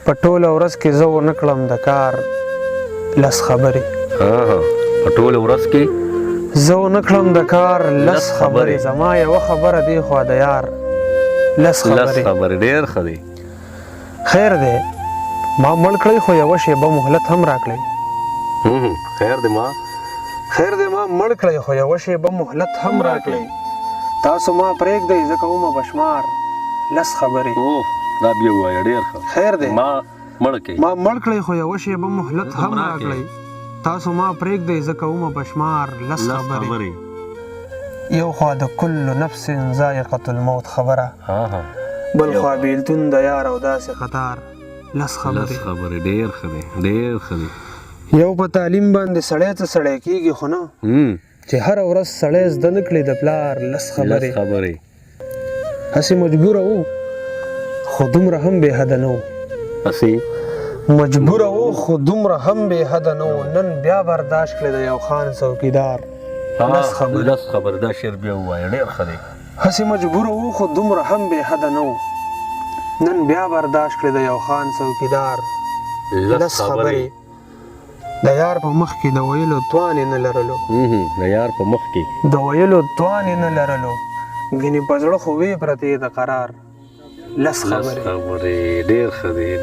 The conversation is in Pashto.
په ټوله ورځ کې زه ونه کړم د کار لس خبرې. ها، په ټوله ورځ کې زه ونه کړم د کار لس خبرې، زما یوه خبره دی خوا د یار لس خبرې. لس خبرې، ډېر ښه دی. خیر دی ما مړ کړئ، خو یوه شېبه مهلت هم راکړئ. خیر دی ما، خیر دی ما مړ کړئ، خو یوه شېبه مهلت هم راکړئ. تاسو ما پرېږدئ، زه کومه بشمار لس خبرې. اوه، دا بیا ووایه، ډېر ښه. خیر دی ما مړ کړئ، ما مړ کړئ، خو یوه شېبه مهلت هم راکړئ. تاسو ما پرېږدئ، زه کومه بشمار لس خبرې. یو خوا د کل نفس ذائقة الموت خبره، بل خوا بیلتون د یار او داسې قطار لس خبرې. لس خبرې، ډېر ښه دی، ډېر ښه دی. یو په تعلیم باندې سړی څه سړی کېږي خو نه، چې هره ورځ سړی زده نه کړي د پلار لس خبرې. لس خبرې. هسې مجبوره وو، خو دومره هم بې حده نه وو. هسې مجبوره وو، خو دومره هم بې حده نه وو. نن بیا برداشت کړی د یو خان څوکیدار لس خبرې. لس خبرې، دا شعر بیا ووایه، ډېر ښه دی. هسې مجبوره وو، خو دومره هم بې حده نه وو. نن بیا برداشت کړی د یو خان څوکیدار لس خبرې. د یار په مخ کې د ویلو توان یې نه لرلو. د یار په مخ کې د ویلو توان یې نه لرلو، ګنې په زړه خو وې پرتې د قرار لس خبرې. خبرې، ډېر ښه دی.